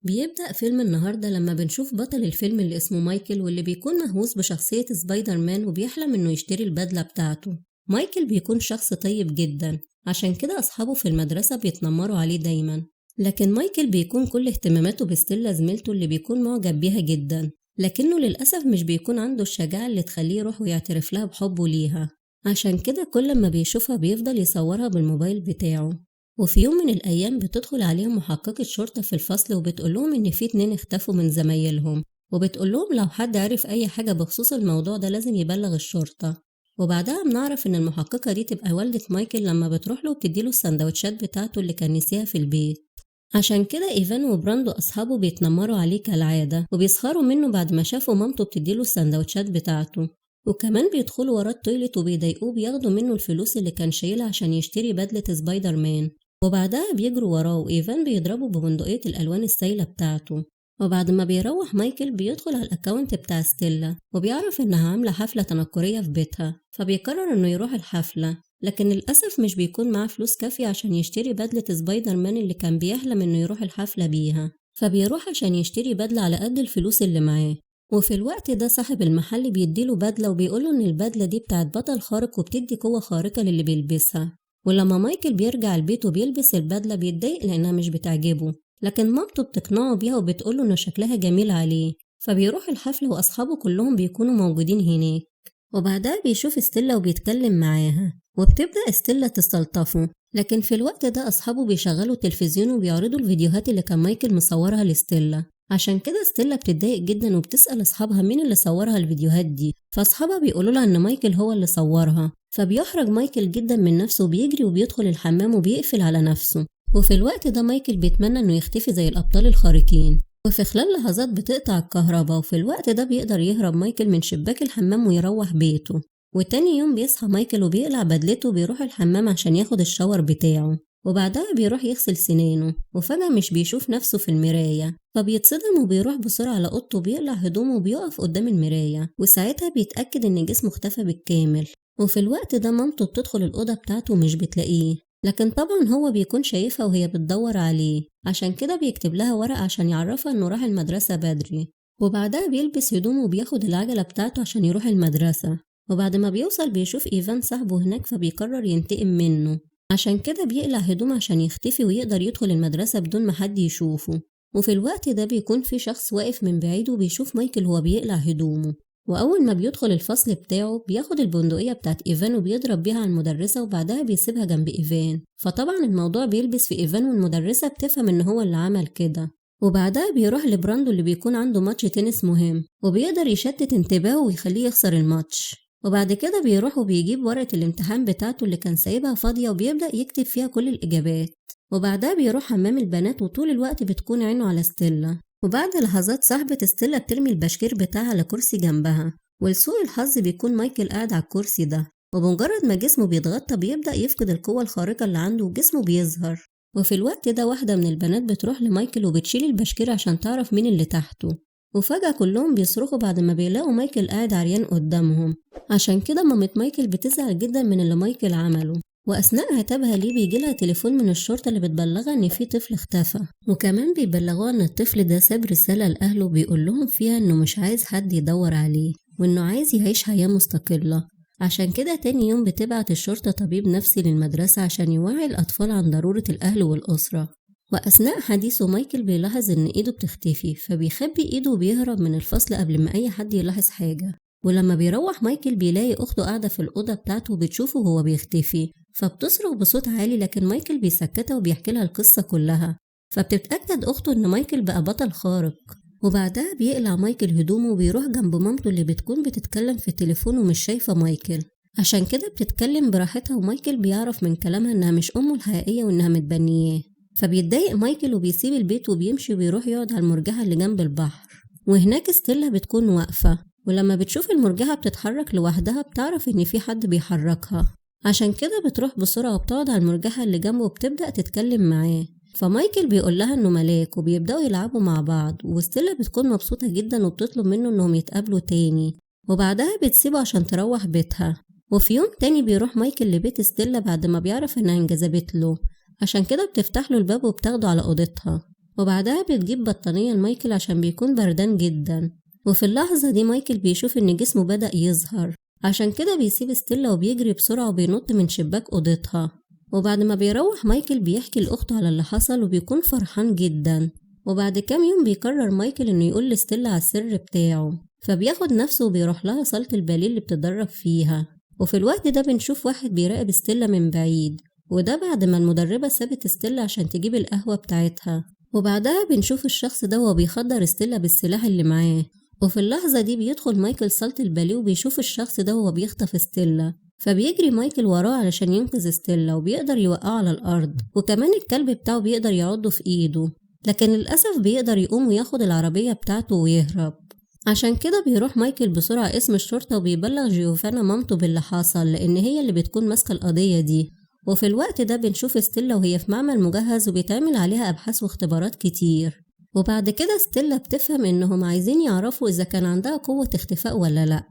بيبدأ فيلم النهاردة لما بنشوف بطل الفيلم اللي اسمه مايكل، واللي بيكون مهووس بشخصية سبايدر مان وبيحلم انه يشتري البدلة بتاعته. مايكل بيكون شخص طيب جدا، عشان كده أصحابه في المدرسة بيتنمروا عليه دايما، لكن مايكل بيكون كل اهتماماته بستيلا زميلته اللي بيكون معجب بيها جدا، لكنه للأسف مش بيكون عنده الشجاعة اللي تخليه يروح ويعترف لها بحبه ليها، عشان كده كل ما بيشوفها بيفضل يصورها بالموبايل بتاعه. وفي يوم من الأيام بتدخل عليهم محققة شرطة في الفصل وبتقولهم إن في 2 اختفوا من زمايلهم، وبتقولهم لو حد عرف أي حاجة بخصوص الموضوع ده لازم يبلغ الشرطة. وبعدها بنعرف إن المحققة دي تبقى والدة مايكل لما بتروح له وبتديله السندوتشات بتاعته اللي كان نسيها في البيت. عشان كده إيفان وبراندو أصحابه بيتنمروا عليه كالعادة وبيسخروا منه بعد ما شافوا مامته بتديله السندوتشات بتاعته، وكمان بيدخلوا وراه ال toilet وبيضايقوه بياخدوا منه الفلوس اللي كان شايلها عشان يشتري بدلة سبايدر مان، وبعدها بيجروا وراه وإيفان بيضربه ببندقية الألوان السايلة بتاعته. وبعد ما بيروح مايكل بيدخل على ال account بتاع ستيلا وبيعرف إنها عاملة حفلة تنكرية في بيتها، فبيقرر إنه يروح الحفلة، لكن للأسف مش بيكون معاه فلوس كافية عشان يشتري بدلة سبايدر مان اللي كان بيحلم إنه يروح الحفلة بيها، فبيروح عشان يشتري بدلة على قد الفلوس اللي معاه. وفي الوقت ده صاحب المحل بيديله بدلة وبيقوله إن البدلة دي بتاعت بطل خارق وبتدي قوة خارقة للي بيلبسها. ولما مايكل بيرجع البيت وبيلبس البدلة بيتضايق لأنها مش بتعجبه، لكن مامته بتقنعه بيها وبتقوله إنه شكلها جميل عليه، فبيروح الحفلة وأصحابه كلهم بيكونوا موجودين هناك. وبعدها بيشوف ستيلا وبيتكلم معاها، وبتبدأ ستيلا تستلطفه، لكن في الوقت ده أصحابه بيشغلوا التلفزيون وبيعرضوا الفيديوهات اللي كان مايكل مصورها لستيلا، عشان كده ستيلا بتتضايق جدا وبتسأل أصحابها مين اللي صورها الفيديوهات دي، فأصحابها بيقولوا لها إن مايكل هو اللي صورها، فبيحرج مايكل جدا من نفسه وبيجري وبيدخل الحمام وبيقفل على نفسه. وفي الوقت ده مايكل بيتمنى إنه يختفي زي الأبطال الخارقين، وفي خلال لحظات بتقطع الكهرباء، وفي الوقت ده بيقدر يهرب مايكل من شباك الحمام ويروح بيته. وتاني يوم بيصحى مايكل وبيقلع بدلته وبيروح الحمام عشان ياخد الشاور بتاعه، وبعدها بيروح يغسل سنانه، وفجأة مش بيشوف نفسه في المراية، فبيتصدم وبيروح بسرعة على أوضته وبيقلع هدومه وبيقف قدام المراية، وساعتها بيتأكد إن جسمه اختفى بالكامل. وفي الوقت ده مامته بتدخل الأوضة بتاعته ومش بتلاقيه، لكن طبعا هو بيكون شايفها وهي بتدور عليه، عشان كده بيكتب لها ورقة عشان يعرفها إنه راح المدرسة بدري. وبعدها بيلبس هدومه وبياخد العجلة بتاعته عشان يروح المدرسة، وبعد ما بيوصل بيشوف إيفان صاحبه هناك فبيقرر ينتقم منه، عشان كده بيقلع هدومه عشان يختفي ويقدر يدخل المدرسة بدون ما حد يشوفه. وفي الوقت ده بيكون في شخص واقف من بعيد وبيشوف مايكل وهو بيقلع هدومه، وأول ما بيدخل الفصل بتاعه بياخد البندقية بتاعت إيفان وبيضرب بيها على المدرسة، وبعدها بيسيبها جنب إيفان، فطبعا الموضوع بيلبس في إيفان والمدرسة بتفهم إن هو اللي عمل كده. وبعدها بيروح لبراندو اللي بيكون عنده ماتش تنس مهم، وبيقدر يشتت انتباهه ويخليه يخسر الماتش. وبعد كده بيروح وبيجيب ورقة الامتحان بتاعته اللي كان سايبها فاضية وبيبدأ يكتب فيها كل الإجابات. وبعدها بيروح حمام البنات وطول الوقت بتكون عينه على ستيلا. وبعد لحظات صاحبة ستيلا بترمي البشكير بتاعها على كرسي جنبها، ولسوء الحظ بيكون مايكل قاعد على الكرسي ده، وبمجرد ما جسمه بيتغطى بيبدأ يفقد القوة الخارقة اللي عنده وجسمه بيظهر. وفي الوقت ده واحدة من البنات بتروح لمايكل وبتشيل البشكير عشان تعرف مين اللي تحته، وفجأة كلهم بيصرخوا بعد ما بيلاقوا مايكل قاعد عريان قدامهم، عشان كده مامة مايكل بتزعل جدا من اللي مايكل عمله. وأثناء عتابها ليه بيجيلها تليفون من الشرطة اللي بتبلغها إن في طفل اختفى، وكمان بيبلغوها إن الطفل ده ساب رسالة لأهله بيقول لهم فيها إنه مش عايز حد يدور عليه وإنه عايز يعيش حياة مستقلة. عشان كده تاني يوم بتبعت الشرطة طبيب نفسي للمدرسة عشان يوعي الأطفال عن ضرورة الأهل والأسرة. وأثناء حديثه مايكل بيلاحظ إن إيده بتختفي، فبيخبي إيده وبيهرب من الفصل قبل ما أي حد يلاحظ حاجة. ولما بيروح مايكل بيلاقي أخته قاعدة في الأوضة بتاعته وبتشوفه وهو بيختفي، فبتصرخ بصوت عالي، لكن مايكل بيسكتها وبيحكي لها القصة كلها، فبتتأكد أخته إن مايكل بقى بطل خارق. وبعدها بيقلع مايكل هدومه وبيروح جنب مامته اللي بتكون بتتكلم في التليفون ومش شايفة مايكل، عشان كده بتتكلم براحتها، ومايكل بيعرف من كلامها إنها مش أمه الحقيقية وإنها متبنياه. فبيتضايق مايكل وبيسيب البيت وبيمشي وبيروح يقعد على المرجحة اللي جنب البحر، وهناك ستيلا بتكون واقفة، ولما بتشوف المرجحة بتتحرك لوحدها بتعرف إن في حد بيحركها، عشان كده بتروح بسرعة وبتقعد على المرجحة اللي جنبه وبتبدأ تتكلم معاه. فمايكل بيقول لها إنه ملاك وبيبدأوا يلعبوا مع بعض، وستيلا بتكون مبسوطة جدا وبتطلب منه إنهم يتقابلوا تاني، وبعدها بتسيبه عشان تروح بيتها. وفي يوم تاني بيروح مايكل لبيت ستيلا بعد ما بيعرف إنها انجذبت له، عشان كده بتفتح له الباب وبتاخده على أوضتها. وبعدها بتجيب بطانية لمايكل عشان بيكون بردان جدا. وفي اللحظة دي مايكل بيشوف إن جسمه بدأ يظهر، عشان كده بيسيب ستيلا وبيجري بسرعة وبينط من شباك أوضتها. وبعد ما بيروح مايكل بيحكي لأخته على اللي حصل وبيكون فرحان جدا. وبعد كام يوم بيقرر مايكل إنه يقول لستيلا على السر بتاعه، فبياخد نفسه وبيروح لها صالة الباليه اللي بتدرب فيها. وفي الوقت ده بنشوف واحد بيراقب ستيلا من بعيد، وده بعد ما المدربة سابت ستيلا عشان تجيب القهوة بتاعتها. وبعدها بنشوف الشخص ده وهو بيخدر ستيلا بالسلاح اللي معاه. وفي اللحظة دي بيدخل مايكل صالة الباليه وبيشوف الشخص ده وهو بيخطف ستيلا، فبيجري مايكل وراه علشان ينقذ ستيلا وبيقدر يوقعه على الأرض، وكمان الكلب بتاعه بيقدر يعضه في إيده، لكن للأسف بيقدر يقوم وياخد العربية بتاعته ويهرب. عشان كده بيروح مايكل بسرعة قسم الشرطة وبيبلغ جيوفانا مامته باللي حصل، لأن هي اللي بتكون ماسكة القضية دي. وفي الوقت ده بنشوف ستيلا وهي في معمل مجهز وبيتعمل عليها أبحاث واختبارات كتير. وبعد كده ستيلا بتفهم إنهم عايزين يعرفوا إذا كان عندها قوة اختفاء ولا لأ،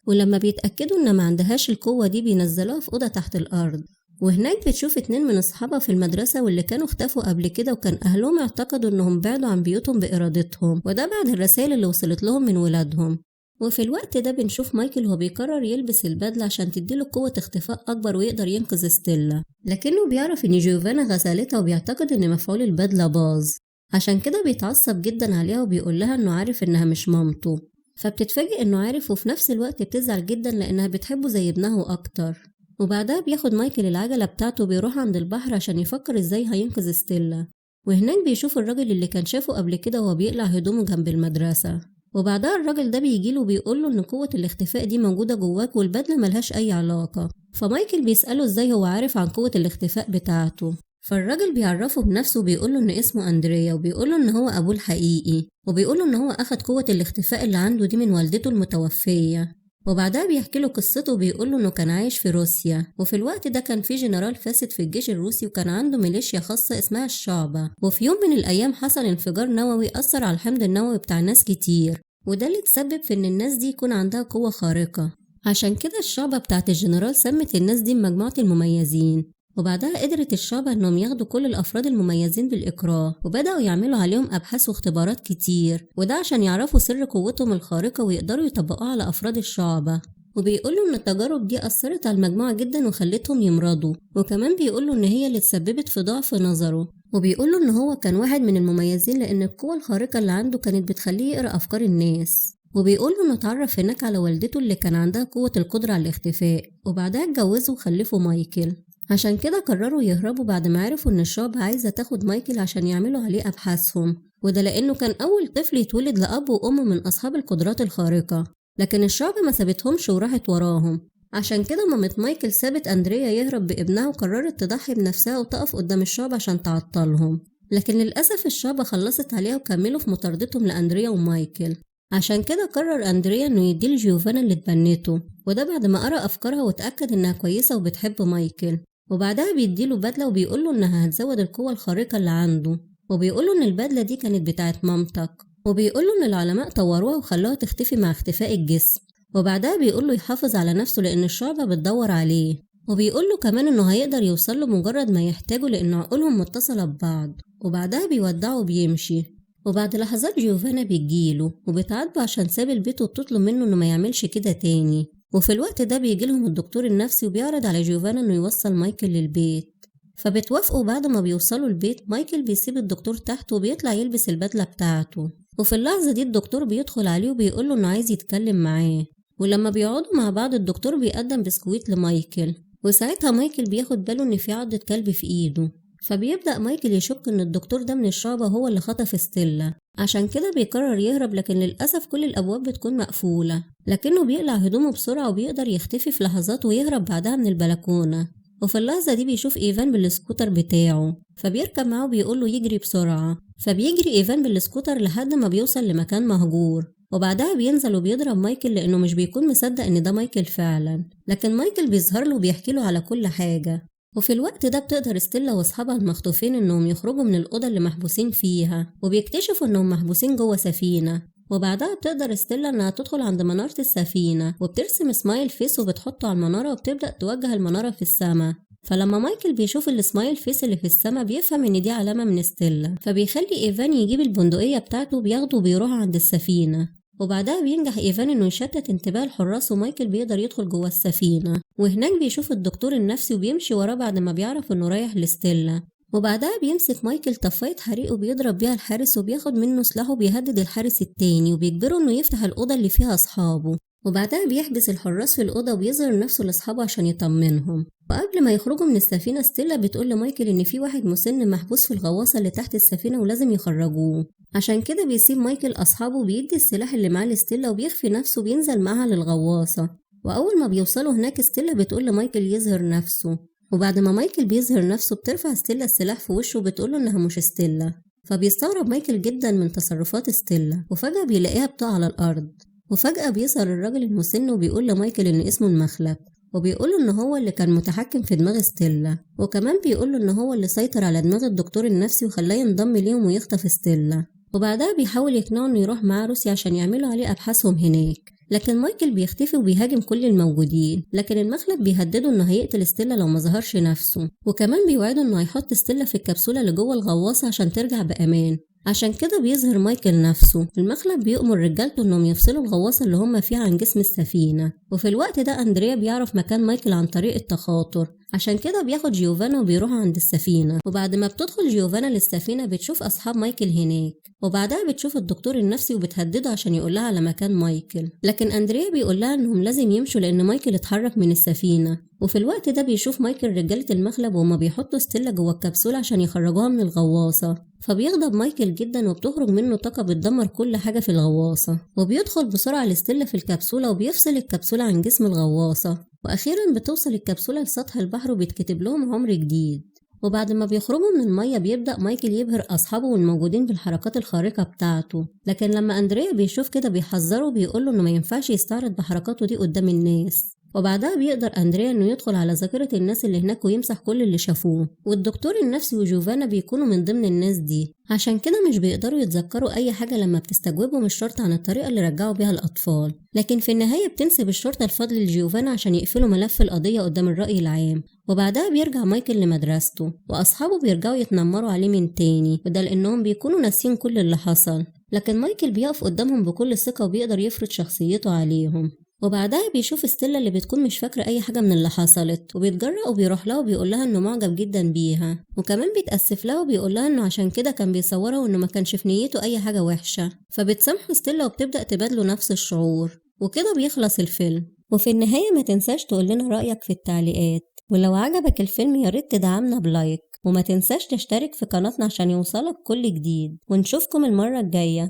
ولما بيتأكدوا إن ما عندهاش القوة دي بينزلوها في أوضة تحت الأرض. وهناك بتشوف 2 من أصحابها في المدرسة واللي كانوا اختفوا قبل كده، وكان أهلهم اعتقدوا إنهم بعدوا عن بيوتهم بإرادتهم، وده بعد الرسائل اللي وصلت لهم من ولادهم. وفي الوقت ده بنشوف مايكل وهو بيقرر يلبس البدلة عشان تديله قوة اختفاء أكبر ويقدر ينقذ ستيلا، لكنه بيعرف إن جيوفانا غسلتها وبيعتقد إن مفعول البدلة باظ، عشان كده بيتعصب جدا عليها وبيقول لها إنه عارف إنها مش مامته. فبتتفاجئ إنه عارف، وفي نفس الوقت بتزعل جدا لأنها بتحبه زي ابنها وأكتر. وبعدها بياخد مايكل العجلة بتاعته وبيروح عند البحر عشان يفكر إزاي هينقذ ستيلا. وهناك بيشوف الراجل اللي كان شافه قبل كده وهو بيقلع هدومه جنب المدرسة. وبعدها الراجل ده بيجيله وبيقوله إن قوة الاختفاء دي موجودة جواك والبدلة ملهاش أي علاقة. فمايكل بيسأله إزاي هو عارف عن قوة الاختفاء بتاعته، فالراجل بيعرفه بنفسه وبيقوله إن اسمه أندريا، وبيقوله إن هو أبوه الحقيقي، وبيقوله إن هو أخد قوة الاختفاء اللي عنده دي من والدته المتوفية. وبعدها بيحكي له قصته وبيقول له إنه كان عايش في روسيا، وفي الوقت ده كان في جنرال فاسد في الجيش الروسي وكان عنده ميليشيا خاصة اسمها الشعبة. وفي يوم من الأيام حصل انفجار نووي أثر على الحمض النووي بتاع ناس كتير، وده اللي تسبب في إن الناس دي يكون عندها قوة خارقة. عشان كده الشعبة بتاعت الجنرال سمت الناس دي مجموعة المميزين. وبعدها قدرت الشعبة إنهم ياخدوا كل الأفراد المميزين بالإكراه، وبدأوا يعملوا عليهم أبحاث واختبارات كتير، وده عشان يعرفوا سر قوتهم الخارقة ويقدروا يطبقوها على أفراد الشعبة. وبيقولوا إن التجارب دي أثرت على المجموعة جدا وخلتهم يمرضوا، وكمان بيقولوا إن هي اللي تسببت في ضعف نظره. وبيقولوا إن هو كان واحد من المميزين لأن القوة الخارقة اللي عنده كانت بتخليه يقرأ أفكار الناس. وبيقولوا إنه اتعرف هناك على والدته اللي كان عندها قوة القدرة على الاختفاء، وبعدها اتجوزوا وخلفوا مايكل. عشان كده قرروا يهربوا بعد ما عرفوا إن الشعبة عايزة تاخد مايكل عشان يعملوا عليه أبحاثهم، وده لأنه كان أول طفل يتولد لأب وأم من أصحاب القدرات الخارقة. لكن الشعبة ما سابتهمش وراحت وراهم، عشان كده مامة مايكل سابت أندريا يهرب بابنها وقررت تضحي بنفسها وتقف قدام الشعبة عشان تعطلهم. لكن للأسف الشعبة خلصت عليها وكملوا في مطاردتهم لأندريا ومايكل. عشان كده قرر أندريا إنه يديه لجيوفانا اللي اتبنته، وده بعد ما قرأ أفكارها واتأكد إنها كويسة وبتحب مايكل. وبعدها بيديله بدلة وبيقوله إنها هتزود القوة الخارقة اللي عنده، وبيقوله إن البدلة دي كانت بتاعت مامتك، وبيقوله إن العلماء طوروها وخلوها تختفي مع اختفاء الجسم. وبعدها بيقوله يحافظ على نفسه لأن الشعبة بتدور عليه، وبيقوله كمان إنه هيقدر يوصله مجرد ما يحتاجه لأن عقولهم متصلة ببعض. وبعدها بيودعه وبيمشي. وبعد لحظات جيوفانا بتجيله وبتعاتبه عشان ساب البيت وبتطلب منه إنه ما يعملش كده تاني. وفي الوقت ده بيجيلهم الدكتور النفسي وبيعرض على جيوفانا إنه يوصل مايكل للبيت، فبتوافقوا. بعد ما بيوصلوا البيت مايكل بيسيب الدكتور تحت وبيطلع يلبس البدلة بتاعته. وفي اللحظة دي الدكتور بيدخل عليه وبيقوله إنه عايز يتكلم معاه. ولما بيقعدوا مع بعض الدكتور بيقدم بسكويت لمايكل، وساعتها مايكل بياخد باله إن في عضة كلب في إيده، فبيبدأ مايكل يشك إن الدكتور ده من الشعبة هو اللي خطف ستيلا، عشان كده بيقرر يهرب. لكن للأسف كل الأبواب بتكون مقفولة، لكنه بيقلع هدومه بسرعة وبيقدر يختفي في لحظات ويهرب بعدها من البلكونة. وفي اللحظة دي بيشوف إيفان بالسكوتر بتاعه، فبيركب معاه وبيقوله يجري بسرعة، فبيجري إيفان بالسكوتر لحد ما بيوصل لمكان مهجور. وبعدها بينزل وبيضرب مايكل لأنه مش بيكون مصدق إن ده مايكل فعلا، لكن مايكل بيظهر له وبيحكي له على كل حاجة. وفي الوقت ده بتقدر ستيلا واصحابها المخطوفين انهم يخرجوا من الأوضة اللي محبوسين فيها، وبيكتشفوا انهم محبوسين جوه سفينة. وبعدها بتقدر ستيلا انها تدخل عند منارة السفينة، وبترسم smile face وبتحطه على المنارة وبتبدأ توجه المنارة في السماء. فلما مايكل بيشوف ال smile face اللي في السما بيفهم ان دي علامة من ستيلا، فبيخلي ايفان يجيب البندقية بتاعته وبياخده وبيروح عند السفينة. وبعدها بينجح ايفان انه يشتت انتباه الحراس ومايكل بيقدر يدخل جوه السفينة، وهناك بيشوف الدكتور النفسي وبيمشي وراه بعد ما بيعرف انه رايح لستيلا. وبعدها بيمسك مايكل طفاية حريق وبيضرب بيها الحارس وبياخد منه سلاحه وبيهدد الحارس التاني وبيجبره انه يفتح الأوضة اللي فيها أصحابه. وبعدها بيحبس الحراس في الأوضة وبيظهر نفسه لأصحابه عشان يطمنهم. وقبل ما يخرجوا من السفينة ستيلا بتقول لمايكل إن في واحد مسن محبوس في الغواصة اللي تحت السفينة ولازم يخرجوه، عشان كده بيسيب مايكل أصحابه وبيدي السلاح اللي معاه لستيلا وبيخفي نفسه وبينزل معاها للغواصة. وأول ما بيوصلوا هناك ستيلا بتقول لمايكل يظهر نفسه، وبعد ما مايكل بيظهر نفسه بترفع ستيلا السلاح في وشه وبتقوله إنها مش ستيلا. فبيستغرب مايكل جدا من تصرفات ستيلا، وفجأة بيلاقيها بتقع على الأرض. وفجأة بيظهر الراجل المسن وبيقول لمايكل إن اسمه المخلب، وبيقوله إن هو اللي كان متحكم في دماغ ستيلا، وكمان بيقوله إن هو اللي سيطر على دماغ الدكتور النفسي وخلاه ينضم ليهم ويخطف ستيلا. وبعدها بيحاول يقنعه إنه يروح معاه روسيا عشان يعملوا عليه أبحاثهم هناك، لكن مايكل بيختفي وبيهاجم كل الموجودين، لكن المخلب بيهدده إنه هيقتل ستيلا لو ما ظهرش نفسه، وكمان بيوعده إنه هيحط ستيلا في الكبسولة اللي جوه الغواصة عشان ترجع بأمان. عشان كده بيظهر مايكل نفسه. المخلب بيأمر رجالته انهم يفصلوا الغواصة اللي هم فيها عن جسم السفينة. وفي الوقت ده اندريا بيعرف مكان مايكل عن طريق التخاطر، عشان كده بياخد جيوفانا وبيروح عند السفينة. وبعد ما بتدخل جيوفانا للسفينة بتشوف أصحاب مايكل هناك، وبعدها بتشوف الدكتور النفسي وبتهدده عشان يقول لها على مكان مايكل، لكن اندريا بيقول لها انهم لازم يمشوا لان مايكل اتحرك من السفينة. وفي الوقت ده بيشوف مايكل رجالة المخلب وهما بيحطوا ستيلا جوه الكبسولة عشان يخرجوها من الغواصة، فبيغضب مايكل جدا وبتخرج منه طاقة بتدمر كل حاجة في الغواصة، وبيدخل بسرعة لستيلا في الكبسولة وبيفصل الكبسولة عن جسم الغواصة. وأخيرا بتوصل الكبسولة لسطح البحر وبيتكتب لهم عمر جديد. وبعد ما بيخرجوا من المية بيبدأ مايكل يبهر أصحابه والموجودين بالحركات الخارقة بتاعته، لكن لما أندريا بيشوف كده بيحذره وبيقوله إنه ما ينفعش يستعرض بحركاته دي قدام الناس. وبعدها بيقدر أندريا إنه يدخل على ذاكرة الناس اللي هناك ويمسح كل اللي شافوه، والدكتور النفسي وجوفانا بيكونوا من ضمن الناس دي، عشان كده مش بيقدروا يتذكروا أي حاجة لما بتستجوبهم الشرطة عن الطريقة اللي رجعوا بيها الأطفال. لكن في النهاية بتنسب الشرطة الفضل لجيوفانا عشان يقفلوا ملف القضية قدام الرأي العام. وبعدها بيرجع مايكل لمدرسته وأصحابه بيرجعوا يتنمروا عليه من تاني، وده لأنهم بيكونوا ناسيين كل اللي حصل، لكن مايكل بيقف قدامهم بكل ثقة وبيقدر يفرض شخصيته عليهم. وبعدها بيشوف ستيلا اللي بتكون مش فاكرة أي حاجة من اللي حصلت، وبيتجرأ وبيروح لها وبيقول لها إنه معجب جدا بيها، وكمان بيتأسف لها وبيقول لها إنه عشان كده كان بيصورها وإنه ما كانش في نيته أي حاجة وحشة. فبتسامحه ستيلا وبتبدأ تبادله نفس الشعور، وكده بيخلص الفيلم. وفي النهاية ما تنساش تقول لنا رأيك في التعليقات، ولو عجبك الفيلم يا ريت تدعمنا ب like، وما تنساش تشترك في قناتنا عشان يوصلك كل جديد، ونشوفكم المرة الجاية.